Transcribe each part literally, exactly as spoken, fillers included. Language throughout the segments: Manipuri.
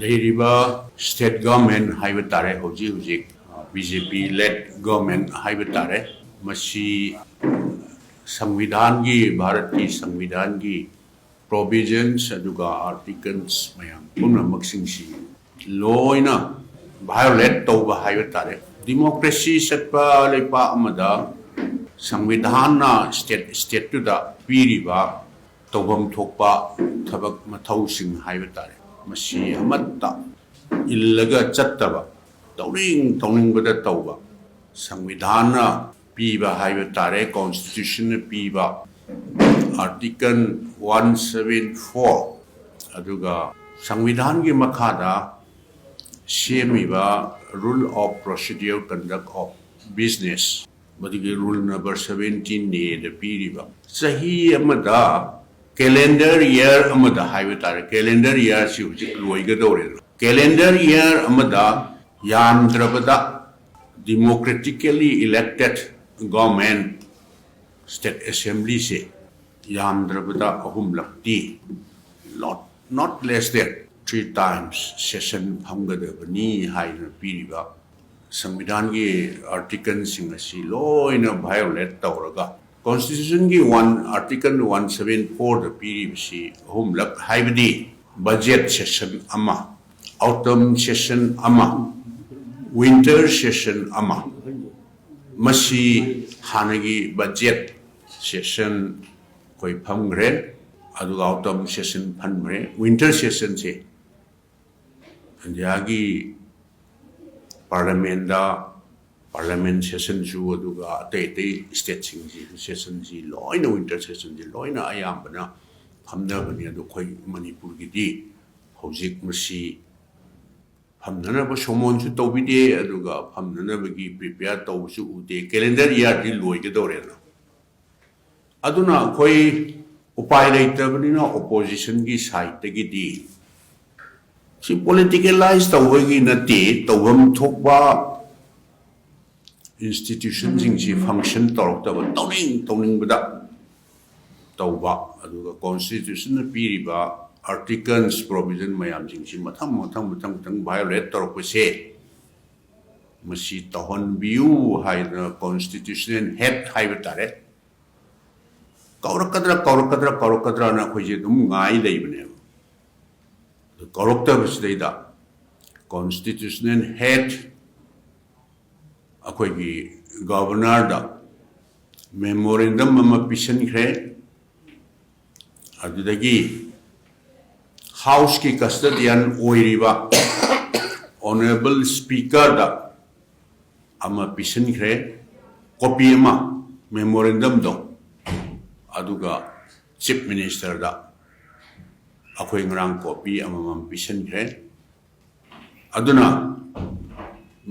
ꯂꯩꯔꯤꯕ state government ꯍꯥꯏꯕ ꯇꯥꯔꯦ, ꯍꯧꯖꯤꯛ ꯍꯧꯖꯤꯛ B J P led government ꯍꯥꯏꯕ ꯇꯥꯔꯦ, ꯃꯁꯤ ꯁꯪꯕꯤꯙꯥꯟꯒꯤ, ꯚꯥꯔꯠꯀꯤ ꯁꯪꯕꯤꯙꯥꯟꯒꯤ provisions ꯑꯗꯨꯒ articles ꯃꯌꯥꯝ ꯄꯨꯝꯅꯃꯛꯁꯤꯡꯁꯤ ꯂꯣꯏꯅ violate ꯇꯧꯕ ꯍꯥꯏꯕ ꯇꯥꯔꯦ꯫ Democracy ꯆꯠꯄ ꯂꯩꯄꯥꯛ ꯑꯃꯗ ꯁꯪꯕꯤꯙꯥꯟꯅ state, stateꯇꯨꯗ ꯄꯤꯔꯤꯕ ꯇꯧꯐꯝ ꯊꯣꯛꯄ ꯊꯕꯛ ꯃꯊꯧꯁꯤꯡ ꯍꯥꯏꯕ ꯇꯥꯔꯦ, ꯃꯁꯤ ꯑꯃꯠꯇ ꯏꯜꯂꯒ ꯆꯠꯇꯕ, ꯇꯧꯅꯤꯡ ꯇꯧꯅꯤꯡꯕꯗ ꯇꯧꯕ, ꯁꯪꯕꯤꯙꯥꯟꯅ ꯄꯤꯕ ꯍꯥꯏꯕ ꯇꯥꯔꯦ, constitutionꯅ ꯄꯤꯕ article one seven four, ꯑꯗꯨꯒ ꯁꯪꯕꯤꯙꯥꯟꯒꯤ ꯃꯈꯥꯗ ꯁꯦꯝꯃꯤꯕ Rule of Procedure Conduct of Business, ꯃꯗꯨꯒꯤ rule number seventeen Aꯗ ꯄꯤꯔꯤꯕ, ꯆꯍꯤ ꯑꯃꯗ, calendar year ꯑꯃꯗ ꯍꯥꯏꯕ ꯇꯥꯔꯦ, calendar yearꯁꯤ ꯍꯧꯖꯤꯛ ꯂꯣꯏꯒꯗꯧꯔꯦꯗꯅ, calendar year ꯑꯃꯗ ꯌꯥꯝꯗ꯭ꯔꯕꯗ democratically elected government, state assemblyꯁꯦ ꯌꯥꯝꯗ꯭ꯔꯕꯗ ꯑꯍꯨꯝꯂꯛꯇꯤ, not, not less than three times session ꯐꯝꯒꯗꯕꯅꯤ ꯍꯥꯏꯗꯅ ꯄꯤꯔꯤꯕ ꯁꯪꯕꯤꯙꯥꯟꯒꯤ articleꯁꯤꯡ ꯑꯁꯤ ꯂꯣꯏꯅ violate ꯇꯧꯔꯒ, constitutionꯒꯤ one, article one seven fourꯗ ꯄꯤꯔꯤꯕꯁꯤ ꯑꯍꯨꯝꯂꯛ, ꯍꯥꯏꯕꯗꯤ budget session ꯑꯃ, autumn session ꯑꯃ, winter session ꯑꯃ, ꯃꯁꯤ ꯍꯥꯟꯅꯒꯤ budget session ꯑꯩꯈꯣꯏ ꯐꯝꯈ꯭ꯔꯦ, ꯑꯗꯨꯒ autumn session ꯐꯝꯈ꯭ꯔꯦ, winter sessionꯁꯦ ꯏꯟꯗꯤꯌꯥꯒꯤ parliamentꯗ, parliament sessionꯁꯨ, ꯑꯗꯨꯒ ꯑꯇꯩ ꯑꯇꯩ stateꯁꯤꯡꯁꯤ sessionꯁꯤ ꯂꯣꯏꯅ, winter sessionꯁꯤ ꯂꯣꯏꯅ ꯑꯌꯥꯝꯕꯅ ꯐꯝꯅꯕꯅꯤ꯫ ꯑꯗꯣ ꯑꯩꯈꯣꯏ ꯃꯅꯤꯄꯨꯔꯒꯤꯗꯤ ꯍꯧꯖꯤꯛ ꯃꯁꯤ ꯐꯝꯅꯅꯕ ꯁꯣꯃꯣꯟꯁꯨ ꯇꯧꯕꯤꯗꯦ, ꯑꯗꯨꯒ ꯐꯝꯅꯅꯕꯒꯤ prepare ꯇꯧꯕꯁꯨ ꯎꯗꯦ꯫ Calendar yearꯗꯤ ꯂꯣꯏꯒꯗꯧꯔꯦꯅ꯫ ꯑꯗꯨꯅ ꯑꯩꯈꯣꯏ ꯎꯄꯥꯏ ꯂꯩꯇꯕꯅꯤꯅ oppositionꯒꯤ sideꯇꯒꯤꯗꯤ ꯁꯤ politicalize ꯇꯧꯕꯒꯤ ꯅꯠꯇꯦ, ꯇꯧꯐꯝ ꯊꯣꯛꯄ institutionꯁꯤꯡꯁꯤ function ꯇꯧꯔꯛꯇꯕ, ꯇꯧꯅꯤꯡ ꯇꯧꯅꯤꯡꯕꯗ ꯇꯧꯕ, ꯑꯗꯨꯒ constitutionꯅ ꯄꯤꯔꯤꯕ ꯑꯥꯔꯇꯤꯀꯜꯁ ꯄ꯭ꯔꯣꯚꯤꯖꯟ ꯃꯌꯥꯝꯁꯤꯡꯁꯤ ꯃꯊꯪ ꯃꯊꯪ ꯃꯊꯪ ꯃꯊꯪ ꯚꯥꯏꯑꯣꯂꯦꯠ ꯇꯧꯔꯛꯄꯁꯦ, ꯃꯁꯤ ꯇꯧꯍꯟꯕꯤꯌꯨ ꯍꯥꯏꯗꯅ ꯀꯣꯟꯁꯇꯤꯇ꯭ꯌꯨꯁꯅꯦꯜ ꯍꯦꯗ ꯍꯥꯏꯕ ꯇꯥꯔꯦ, ꯀꯧꯔꯛꯀꯗ꯭ꯔꯥ ꯀꯧꯔꯛꯀꯗ꯭ꯔꯥ ꯀꯧꯔꯛꯀꯗ꯭ꯔꯥꯅ ꯑꯩꯈꯣꯏꯁꯦ ꯑꯗꯨꯝ ꯉꯥꯏ ꯂꯩꯕꯅꯦꯕ꯫ ꯑꯗꯨ ꯀꯧꯔꯛꯇꯕꯁꯤꯗꯩꯗ ꯀꯣꯟꯁꯇꯤꯇ꯭ꯌꯨꯁꯅꯦꯜ ꯍꯦꯗ ꯑꯩꯈꯣꯏꯒꯤ ꯒꯕꯔꯅꯔꯗ ꯃꯦꯃꯣꯔꯦꯟꯗꯝ ꯑꯃ ꯄꯤꯁꯤꯟꯈ꯭ꯔꯦ꯫ ꯑꯗꯨꯗꯒꯤ ꯍꯥꯎꯁꯀꯤ ꯀꯁꯇꯗꯤꯌꯟ ꯑꯣꯏꯔꯤꯕ ꯑꯣꯅꯔꯦꯕꯜ ꯁ꯭ꯄꯤꯀꯔꯗ ꯑꯃ ꯄꯤꯁꯤꯟꯈ꯭ꯔꯦ, ꯀꯣꯄꯤ ꯑꯃ, ꯃꯦꯃꯣꯔꯦꯟꯗꯝꯗꯣ꯫ ꯑꯗꯨꯒ ꯆꯤꯐ ꯃꯤꯅꯤꯁꯇꯔꯗ ꯑꯩꯈꯣꯏ ꯉꯔꯥꯡ ꯀꯣꯄꯤ ꯑꯃꯃꯝ ꯄꯤꯁꯤꯟꯈ꯭ꯔꯦ꯫ ꯑꯗꯨꯅ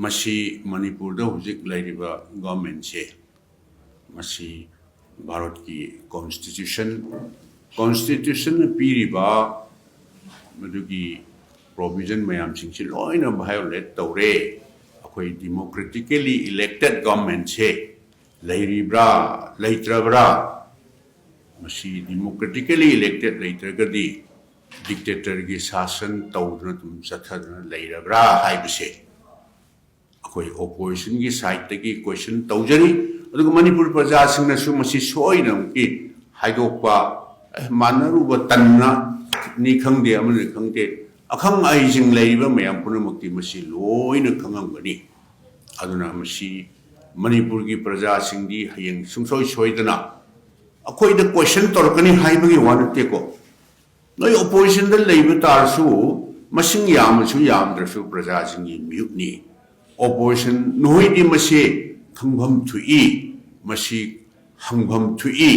ꯃꯁꯤ ꯃꯅꯤꯄꯨꯔꯗ ꯍꯧꯖꯤꯛ ꯂꯩꯔꯤꯕ ꯒꯣꯔꯃꯦꯟꯁꯦ, ꯃꯁꯤ ꯚꯥꯔꯠꯀꯤ ꯀꯣꯟꯁꯇꯤꯇ꯭ꯌꯨꯁꯟ, ꯀꯣꯟꯁꯇꯤꯇ꯭ꯌꯨꯁꯟꯅ ꯄꯤꯔꯤꯕ ꯃꯗꯨꯒꯤ ꯄ꯭ꯔꯣꯚꯤꯖꯟ ꯃꯌꯥꯝꯁꯤꯡꯁꯤ ꯂꯣꯏꯅ ꯚꯥꯏꯑꯣꯂꯦꯠ ꯇꯧꯔꯦ꯫ ꯑꯩꯈꯣꯏ ꯗꯤꯃꯣꯀ꯭ꯔꯦꯇꯤꯀꯦꯂꯤ ꯏꯂꯦꯛꯇꯦꯠ ꯒꯣꯔꯃꯦꯟꯁꯦ ꯂꯩꯔꯤꯕ꯭ꯔꯥ, ꯂꯩꯇ꯭ꯔꯕ꯭ꯔꯥ? ꯃꯁꯤ ꯗꯤꯃꯣꯀ꯭ꯔꯦꯇꯤꯀꯦꯂꯤ ꯏꯂꯦꯛꯇꯦꯠ ꯂꯩꯇ꯭ꯔꯒꯗꯤ ꯗꯤꯛꯇꯦꯇꯔꯒꯤ ꯁꯥꯁꯟ ꯇꯧꯗꯨꯅ ꯑꯗꯨꯝ ꯆꯠꯊꯗꯨꯅ ꯂꯩꯔꯕ꯭ꯔꯥ ꯍꯥꯏꯕꯁꯦ ꯑꯩꯈꯣꯏ ꯑꯣꯄꯣꯖꯤꯁꯟꯒꯤ ꯁꯥꯏꯠꯇꯒꯤ ꯀꯣꯏꯁꯟ ꯇꯧꯖꯔꯤ꯫ ꯑꯗꯨꯒ ꯃꯅꯤꯄꯨꯔ ꯄ꯭ꯔꯖꯥꯁꯤꯡꯅꯁꯨ ꯃꯁꯤ ꯁꯣꯏꯗꯅꯃꯛꯀꯤ ꯍꯥꯏꯗꯣꯛꯄ, ꯑꯦ, ꯃꯥꯟꯅꯔꯨꯕ ꯇꯟꯅꯅꯤ ꯈꯪꯗꯦ, ꯑꯃꯅꯤ ꯈꯪꯗꯦ, ꯑꯈꯪ ꯑꯍꯩꯁꯤꯡ ꯂꯩꯔꯤꯕ ꯃꯌꯥꯝ ꯄꯨꯝꯅꯃꯛꯇꯤ ꯃꯁꯤ ꯂꯣꯏꯅ ꯈꯪꯉꯝꯒꯅꯤ꯫ ꯑꯗꯨꯅ ꯃꯁꯤ ꯃꯅꯤꯄꯨꯔꯒꯤ ꯄ꯭ꯔꯖꯥꯁꯤꯡꯗꯤ ꯍꯌꯦꯡ ꯁꯨꯡꯁꯣꯏ ꯁꯣꯏꯗꯅ ꯑꯩꯈꯣꯏꯗ ꯀꯣꯏꯁꯟ ꯇꯧꯔꯛꯀꯅꯤ ꯍꯥꯏꯕꯒꯤ ꯋꯥ ꯅꯠꯇꯦꯀꯣ꯫ ꯅꯣꯏ ꯑꯣꯄꯣꯖꯤꯁꯟꯗ ꯂꯩꯕ ꯇꯥꯔꯁꯨ, ꯃꯁꯤꯡ ꯌꯥꯝꯃꯁꯨ ꯌꯥꯝꯗ꯭ꯔꯁꯨ ꯄ꯭ꯔꯖꯥꯁꯤꯡꯒꯤ ꯃꯤꯍꯨꯠꯅꯤ꯫ ꯑꯣꯄꯣꯖꯤꯁꯟ ꯅꯣꯏꯗꯤ ꯃꯁꯤ ꯈꯪꯐꯝ ꯊꯣꯛꯏ, ꯃꯁꯤ ꯍꯪꯐꯝ ꯊꯣꯛꯏ,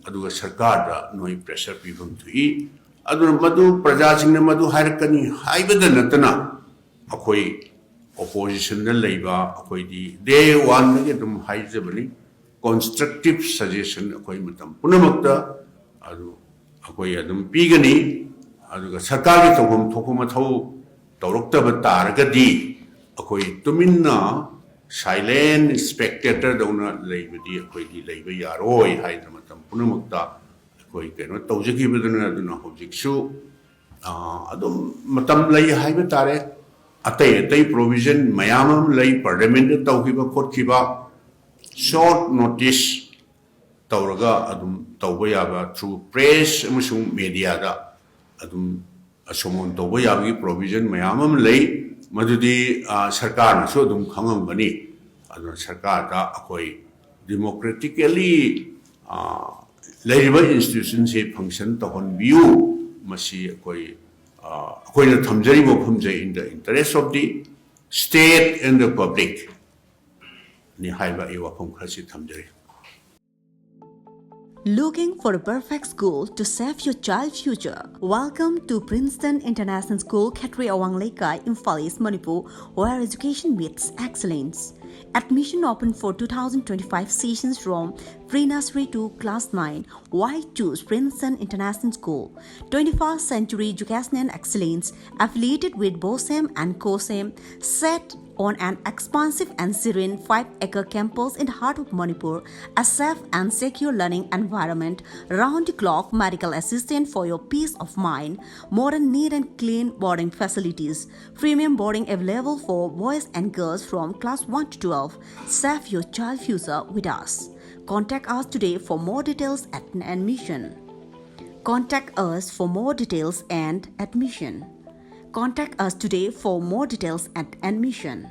ꯑꯗꯨꯒ ꯁꯔꯀꯥꯔꯗ ꯅꯣꯏ ꯄ꯭ꯔꯦꯁꯔ ꯄꯤꯐꯝ ꯊꯣꯛꯏ꯫ ꯑꯗꯨꯅ ꯃꯗꯨ ꯄ꯭ꯔꯖꯥꯁꯤꯡꯅ ꯃꯗꯨ ꯍꯥꯏꯔꯛꯀꯅꯤ ꯍꯥꯏꯕꯗ ꯅꯠꯇꯅ, ꯑꯩꯈꯣꯏ ꯑꯣꯄꯣꯖꯤꯁꯟꯗ ꯂꯩꯕ ꯑꯩꯈꯣꯏꯗꯤ ꯗꯦ ꯋꯥꯟꯗꯒꯤ ꯑꯗꯨꯝ ꯍꯥꯏꯖꯕꯅꯤ, ꯀꯣꯟꯁꯇ꯭ꯔꯛꯇꯤꯞ ꯁꯖꯦꯁꯟ ꯑꯩꯈꯣꯏ ꯃꯇꯝ ꯄꯨꯝꯅꯃꯛꯇ ꯑꯗꯨ ꯑꯩꯈꯣꯏ ꯑꯗꯨꯝ ꯄꯤꯒꯅꯤ꯫ ꯑꯗꯨꯒ ꯁꯔꯀꯥꯔꯒꯤ ꯇꯧꯐꯝ ꯊꯣꯛꯄ ꯃꯊꯧ ꯇꯧꯔꯛꯇꯕ ꯇꯥꯔꯒꯗꯤ, ꯑꯩꯈꯣꯏ ꯇꯨꯃꯤꯟꯅ ꯁꯥꯏꯂꯦꯟ ꯁ꯭ꯄꯦꯛꯇꯦꯇꯔꯗꯧꯅ ꯂꯩꯕꯗꯤ ꯑꯩꯈꯣꯏꯗꯤ ꯂꯩꯕ ꯌꯥꯔꯣꯏ ꯍꯥꯏꯗꯅ ꯃꯇꯝ ꯄꯨꯝꯅꯃꯛꯇ ꯑꯩꯈꯣꯏ ꯀꯩꯅꯣ ꯇꯧꯖꯈꯤꯕꯗꯨꯅ꯫ ꯑꯗꯨꯅ ꯍꯧꯖꯤꯛꯁꯨ ꯑꯗꯨꯝ ꯃꯇꯝ ꯂꯩ ꯍꯥꯏꯕ ꯇꯥꯔꯦ꯫ ꯑꯇꯩ ꯑꯇꯩ ꯄ꯭ꯔꯣꯕꯤꯖꯟ ꯃꯌꯥꯝ ꯑꯃ ꯂꯩ, ꯄꯥꯔꯂꯤꯌꯥꯃꯦꯟꯗ ꯇꯧꯈꯤꯕ ꯈꯣꯠꯈꯤꯕ, ꯁꯣꯔꯠ ꯅꯣꯇꯤꯁ ꯇꯧꯔꯒ ꯑꯗꯨꯝ ꯇꯧꯕ ꯌꯥꯕ, ꯊ꯭ꯔꯨ ꯄ꯭ꯔꯦꯁ ꯑꯃꯁꯨꯡ ꯃꯦꯗꯤꯌꯥꯗ ꯑꯗꯨꯝ ꯁꯣꯃꯣꯟ ꯇꯧꯕ ꯌꯥꯕꯒꯤ ꯄ꯭ꯔꯣꯕꯤꯖꯟ ꯃꯌꯥꯝ ꯑꯃ ꯂꯩ꯫ ꯃꯗꯨꯗꯤ ꯁꯔꯀꯥꯔꯅꯁꯨ ꯑꯗꯨꯝ ꯈꯪꯉꯝꯒꯅꯤ꯫ ꯑꯗꯨꯅ ꯁꯔꯀꯥꯔꯗ ꯑꯩꯈꯣꯏ ꯗꯤꯃꯣꯀ꯭ꯔꯦꯇꯤꯀꯦꯜꯂꯤ ꯂꯩꯔꯤꯕ ꯏꯟꯁꯇꯤꯇ꯭ꯌꯨꯁꯟꯁꯤ ꯐꯪꯁꯟ ꯇꯧꯍꯟꯕꯤꯌꯨ꯫ ꯃꯁꯤ ꯑꯩꯈꯣꯏ ꯑꯩꯈꯣꯏꯅ ꯊꯝꯖꯔꯤꯕ ꯋꯥꯐꯝꯁꯦ in the interest of the state and the public ꯅꯤ ꯍꯥꯏꯕ ꯑꯩ ꯋꯥꯐꯝ ꯈꯔꯁꯤ ꯊꯝꯖꯔꯤ꯫ Looking for a perfect school to save your child's future? Welcome to Princeton International School, Khetri Awang Leikai, Imphal East, Manipur, where education meets excellence. Admission open for two thousand twenty-five sessions from pre-nursery to class nine. Why choose Princeton International School? twenty-first century educational excellence, affiliated with BOSEM and COSEM, set on an expansive and serene five-acre campus in the heart of Manipur, a safe and secure learning environment, round-the-clock medical assistance for your peace of mind, modern, neat and clean boarding facilities, premium boarding available for boys and girls from class one to twelve. Save your child future with us. Contact us today for more details and admission. Contact us for more details and admission. Contact us today for more details and admission.